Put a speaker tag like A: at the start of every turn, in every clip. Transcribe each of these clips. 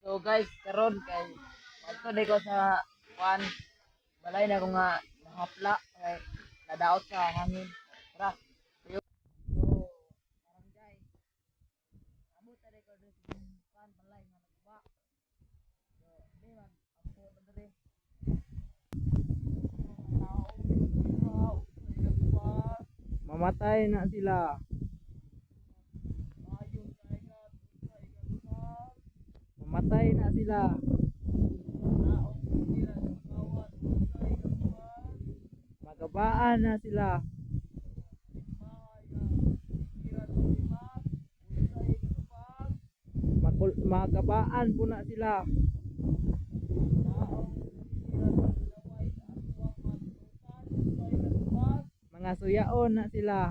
A: So guys, karon kay madto ko sa kuan, balay na ko nga nahapla kay nadaot sa hangin. Tara. So, karon guys, abot na ko diri sa kuan, balay nga naguba. So, di man ampo na diri. Tao,
B: Mamatay na sila.
A: Ayon sa ingat sa ikatubag.
B: Mamatay na sila.
A: Taong sila sa sa ikatubag.
B: Magabaan na sila.
A: Bahay nga sikiran sa timak sa ikatubag.
B: Magabaan po na sila.
A: Taong sikiran sa pinaway sa atuang matutukan sa ikatubag.
B: Mga suyaon na sila.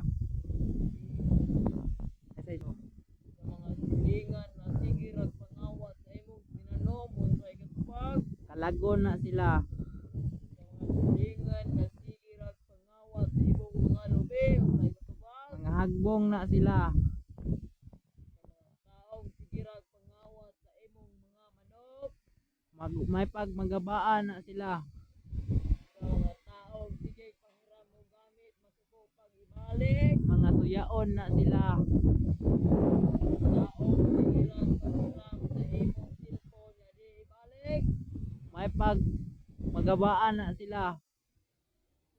B: Sa
A: Sa mga silingan na sige rag pangawat sa imong tinanom sa ikatubag.
B: Kalagon na sila.
A: Sa mga silingan na sige rag pangawat sa imong mga lubi sa ikatubag.
B: Mga hagbong na sila.
A: Sa mga taong sige rag pangawat sa imong mga manok.
B: May pagmagabaan na sila.
A: Sa mga taong sige panghiram og gamit masuko pag ibalik.
B: Mga suyaon na sila.
A: Taong sige rag panghiram sa imong cellphone nga di ibalik.
B: May pag magabaan na sila.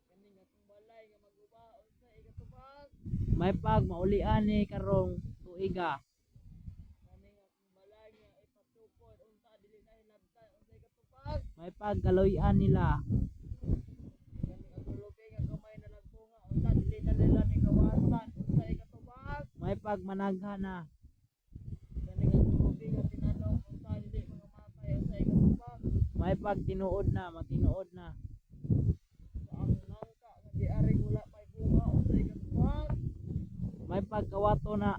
A: Kaning akong balay nga maguba unsa ikatubag?
B: May pag maulian ni karong tuiga.
A: Kaning akong balay nga ipatukod unta dili na hinabtan unsa ikatubag?
B: May pag kaloy-an nila.
A: Kaning akong lubi nga gamay na nagbunga unta dili na nila ni gawasan unsa ikatubag?
B: May pag managha na.
A: Kaning akong lubi nga tinanom unta dili mga matay unsa ikatubag?
B: May pag tinuod na, matinuod na.
A: Sa akong nangka nga giaring wala pay bunga unsa ikatubag?
B: May pagkawato na.